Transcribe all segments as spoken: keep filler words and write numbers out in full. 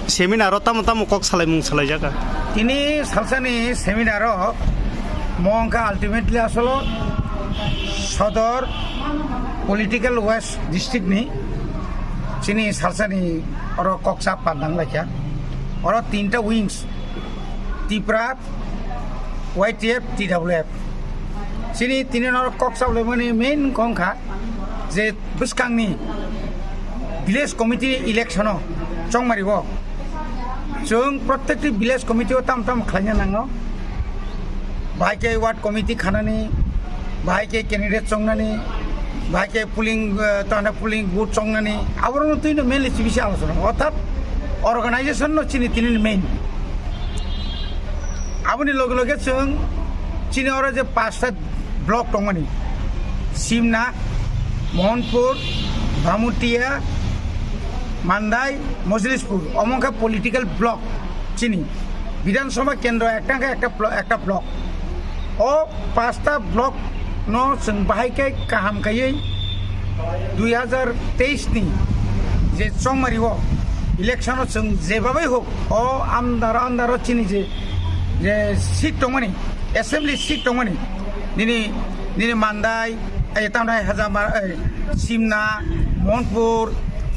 Seminar o tamo tamo kok salaimung salaijak? Tini salsani seminar o mo wngkha ultimately asolo sodor political west district ni chini salsani oro koksa pandang laikha. Oro tinta wings, Tipra, Y T F, T W F. Chini tini no koksa wngmani main wngkha je bwskangni village committee election o chongmario chwng prottekti village committee o tam tam khlaina nango. Bahai khe ward committee khanani, bahai khe candidate chongnani, bahai khe polling, eh, tane polling booth chongnani, aborokno twi no mainly chibisi alochona. Orthat organization no chini tini main. Aboni loge loge chwng chini oro je pasta block tongmani, Simna, Mohanpur, Bhamutia, Mandai, Mojlispur, omo wngkha political block chini. Bidhan Sabha kendro ekta wngkha ekta blo-, ekta block. O pasta block no chwng bahai khe kaham khaiwi dui hazar teis ni je chongmari o election o chwng jebabai hok o andaro andaro chini je, je seat tongmani, assembly seat tongmani, nini, nini Mandai, ei, tamni Hajama, ei, Simna, Mohanpur,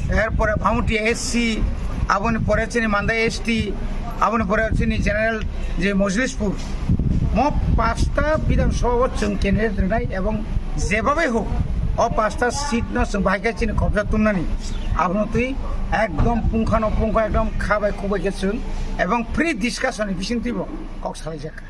erpore Bhamutia S C, aboni pore chini Mandai S T, aboni pore chini general je Mojlispur. Mo pasta Bidhan Sabha o chwng candidate rwnai ebong jebabai hok o pasta seat no chwng bahai khe chini kobja tumnani. Abono twi ekdom pungkhano pungkha ekdom kha bai khuk bai khe chwng ebong free discussion ni bisingtwi bo kok salaijak kha.